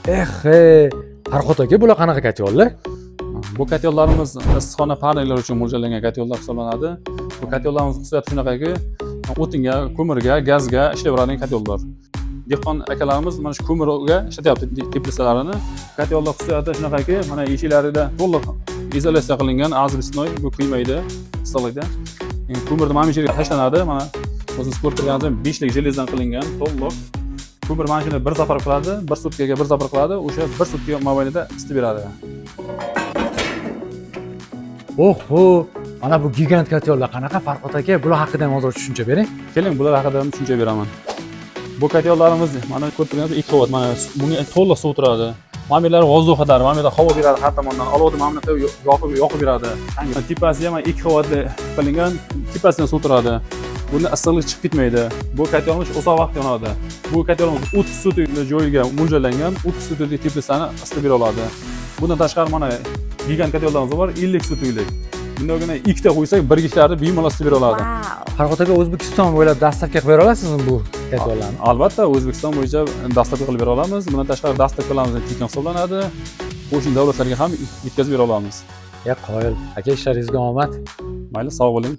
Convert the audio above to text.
Eh, Farhod aka, bular qanaqa котёл lar? Bu котёл larimiz issiqxona panellar uchun mo'ljallangan котёл lar hisoblanadi. Bu котёл larimiz xususiyati shunaqaki, o'tinga, ko'mirga, gazga ishlayveradigan котёл lar. Dehqon akalarimiz mana shu ko'mirga ishlatyapti теплица larini. Котёл lar xususiyati shunaqaki, mana eshiklarida to'liq izolyatsiya qilingan, асбестной, bu kuymaydi issiqlikda. Ko'mirni mana bu yerga tashlanadi. Mana o'zingiz ko'rib turganingizdek, 5lik желез dan qilingan to'liq. Ko'mir mana shuni bir safar qiladi, bir sutkaga bir safar qiladi, o'sha bir sutka mobaynida isitib beradi. Oho, mana bu gigant котёл lar qanaqa, Farhod aka? Bular haqida ham ozroq tushuncha bering. Keling, bular haqida ham tushuncha beraman. Bu котёл larimiz, mana ko'rib turganingizdek, ikki qavat, mana bunga to'liq suv turadi. Mana bu yerlar воздуха lar, mana bu yerda havo beradi har tomondan, olovni mana bunaqa yoqib beradi. Tepasi ham ikki qavatli qilingan, tepasidan suv turadi. Bunda issiqlik chiqib ketmaydi. Bu котёл imiz uzoq vaqt yonadi. Bu котёл imiz 30 sutka joyiga mo'ljallangan, 30 sutkalik теплица ni isitib bera oladi. Bundan tashqari, mana gigant котёл larimiz bor, 50 sutkalik. Bundagina ikkita qo'ysak, 1 gektarni bemalol isitib bera oladi. Farhod aka, O'zbekiston bo'ylab доставка qilib bera olasizmi bu котёл larni? Albatta, O'zbekiston bo'yicha доставка qilib bera olamiz. Bundan tashqari, доставка larimiz tekin hisoblanadi. Qo'shni davlatlarga ham yetkazib bera olamiz. Ya, qoyil. Aka, ishlaringizga omad. Mayli, sog' bo'ling.